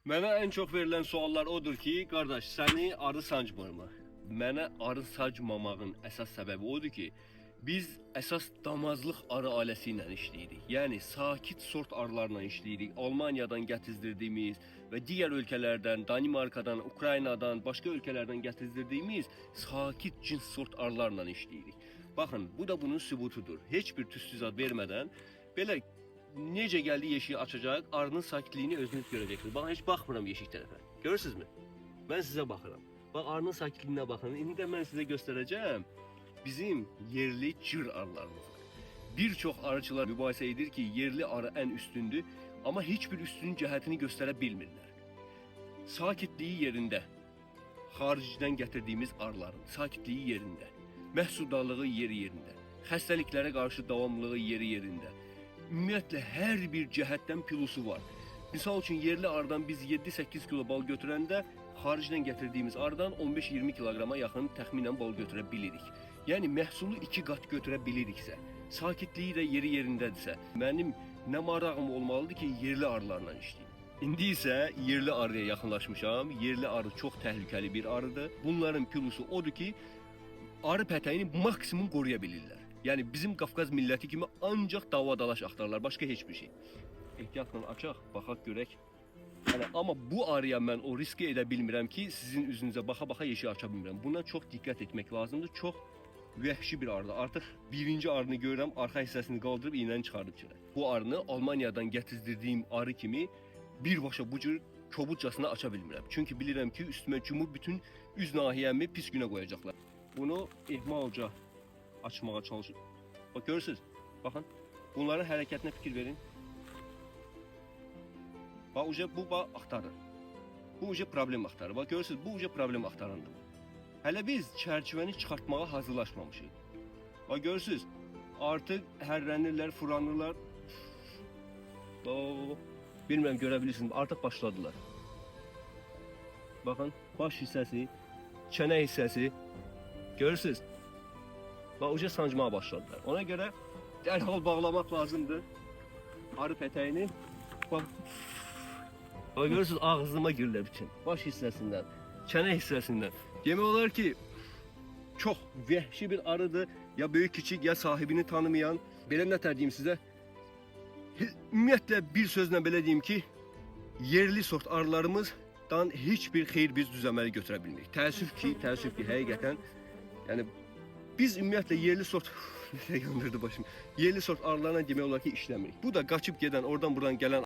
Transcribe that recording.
Mənə ən çox verilən suallar odur ki, qardaş, səni arı sancmırmı? Mənə arı sancmamağın əsas səbəbi odur ki, biz əsas damazlıq arı ailəsi ilə işləyirik. Yəni sakit sort arılarla işləyirik. Almaniyadan gətizdirdiyimiz və digər ölkələrdən, Danimarkadan, Ukraynadan, başqa ölkələrdən gətizdirdiyimiz sakit cins sort arılarla işləyirik. Baxın, bu da bunun sübutudur. Heç bir tüstü zad vermədən belə necə gəldi yeşiyi açacaq, arının sakitliyini özünüz görəcəksiniz. Baxın, heç baxmıram yeşik tərəfə. Görürsünüzmü? Mən sizə baxıram. Bax, arının sakitliyinə baxın. İndi də mən sizə göstərəcəm bizim yerli cır arılarımız. Bir çox arıçılar mübahisə edir ki, yerli arı ən üstündür, amma heç bir üstün cəhətini göstərə bilmirlər. Sakitliyi yerində, xaricdən gətirdiyimiz arıların sakitliyi yerində, məhsuldarlığı yeri yerində, xəstəliklərə qarşı davamlılığı yeri yerində. Ümumiyyətlə hər bir cəhətdən plusu var. Misal üçün yerli arıdan biz 7-8 kilo bal götürəndə xaricdən gətirdiyimiz arıdan 15-20 kiloqrama yaxın təxminən bal götürə bilirik. Yəni məhsulu 2 qat götürə biliriksə, sakitliyi də yeri yerindədirsə, mənim nə marağım olmalıdır ki, yerli arılarla işləyim. İndi isə yerli arıya yaxınlaşmışam. Yerli arı çox təhlükəli bir arıdır. Bunların plusu odur ki, arı pətəyini maksimum qoruya bilirlər. Yəni bizim Qafqaz milləti kimi ancaq dava dalaş axtarırlar, başqa heç bir şey. Ehtiyatla açaq, baxaq görək. Yəni amma bu arıya mən o riski edə bilmirəm ki, sizin üzünüzə baxa-baxa yeşiyi aça bilmirəm. Buna çox diqqət etmək lazımdır. Çox vəhşi bir arıdır. Artıq birinci arını görürəm, arxa hissəsini qaldırıb iynəni çıxardıb çölə. Bu arını Almaniyadan gətirdirdiyim arı kimi birbaşa bu cür kobudcasına aça bilmirəm. Çünki bilirəm ki, üstümə cumub bütün üz nahiyəmi pis günə qoyacaqlar. Bunu ehmalca açmağa çalışır. Bax görürsüz? Baxın. Bunların hərəkətinə fikir verin. Bax uca bu bax axtarır. Bu uca problem axtarır. Bax görürsüz, bu uca problem axtarandır. Hələ biz çərçivəni çıxartmağa hazırlaşmamışıq. Bax görürsüz, artıq hərrənirlər, furanırlar. Bax, bilmirəm görə bilirsiniz, artıq başladılar. Baxın, baş hissəsi, çənə hissəsi. Görürsüz? Bax uca sancmağa başladılar. Ona görə dərhal bağlamaq lazımdır arı pətəyini. Bax, bax görürsüz ağzıma girirlər bütün. Baş hissəsindən, çənə hissəsindən. Demək olar ki, çox vəhşi bir arıdır. Ya böyük kiçik, ya sahibini tanımayan. Belə nə deyim sizə? Ümumiyyətlə bir sözlə belə deyim ki, yerli sort arılarımızdan heç bir xeyir biz düz əməli götürə bilmirik. Təəssüf ki, həqiqətən yəni biz ümumiyyətlə yerli sort yandırdı başım. Yerli sort arılarla demək olar ki, işləmirik. Bu da qaçıb gedən, oradan buradan gələn